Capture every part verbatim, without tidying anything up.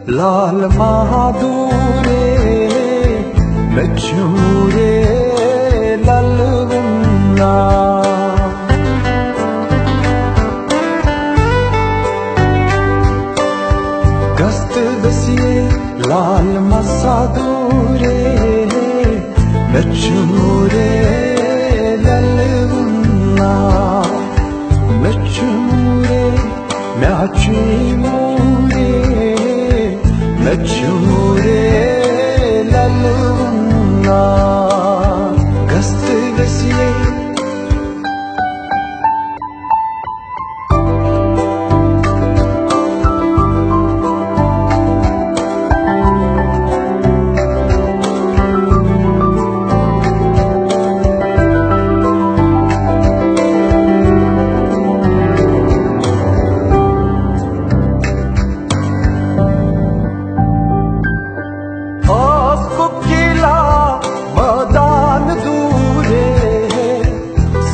لال مہادورے، مےٚ چھُ رے لَلہٕ وُن ناو۔ گژھ تہٕ گژھِ یے لال مہادورے، مےٚ چھُ رے لَلہٕ وُن ناو۔ مےٚ چھُ رے، مےٚ چھُ رے، مےٚ چھُ رے لَلہٕ وُن ناو۔ گژھ تہٕ گژھِ یے اوس کُکِلا مٲدان دوٗرے،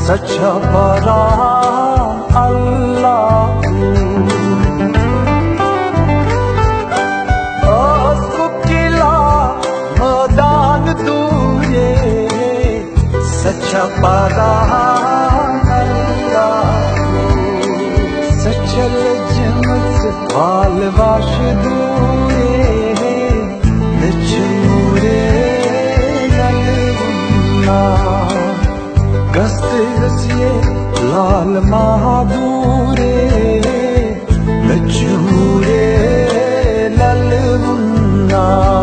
سۄ چھےٚ پران اللہ۔ اوس کُکِلا مٲدان دوٗرے، سۄ چھےٚ پران اللہ۔ سۄ چھےٚ لٔجمٕژ وال واش دوٗرے، مےٚ چھُ رے لَلہٕ وُن ناو۔ گژھ تہٕ گژھِ یے لال مہادورے، مےٚ چھُ رے لَلہٕ وُن ناو۔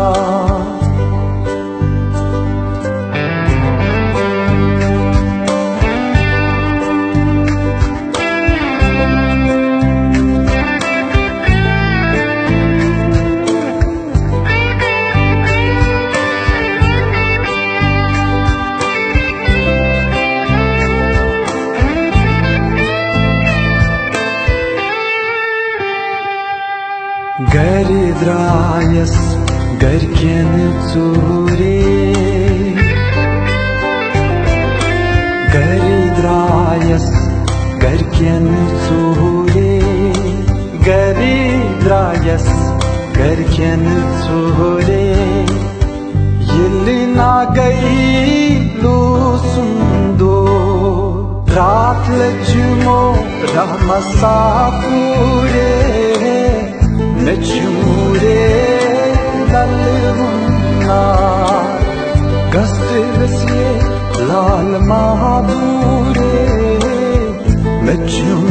گرِ درٛایس گرِکٮ۪ن ژوٗرے، گرِ درٛایس گرِکٮ۪ن ژوٗرے، گرِ درٛایس گرِکٮ۪ن ژوٗرے۔ ییٚلہِ ناگے لوٗسُن دود، راتھ لٔجمو رحمت ساکوٗرے، مےٚ چھُ رے لَلہٕ وُن ناو۔ گژھ تہٕ گژھِ یے لال مہادورے، مےٚ چھُ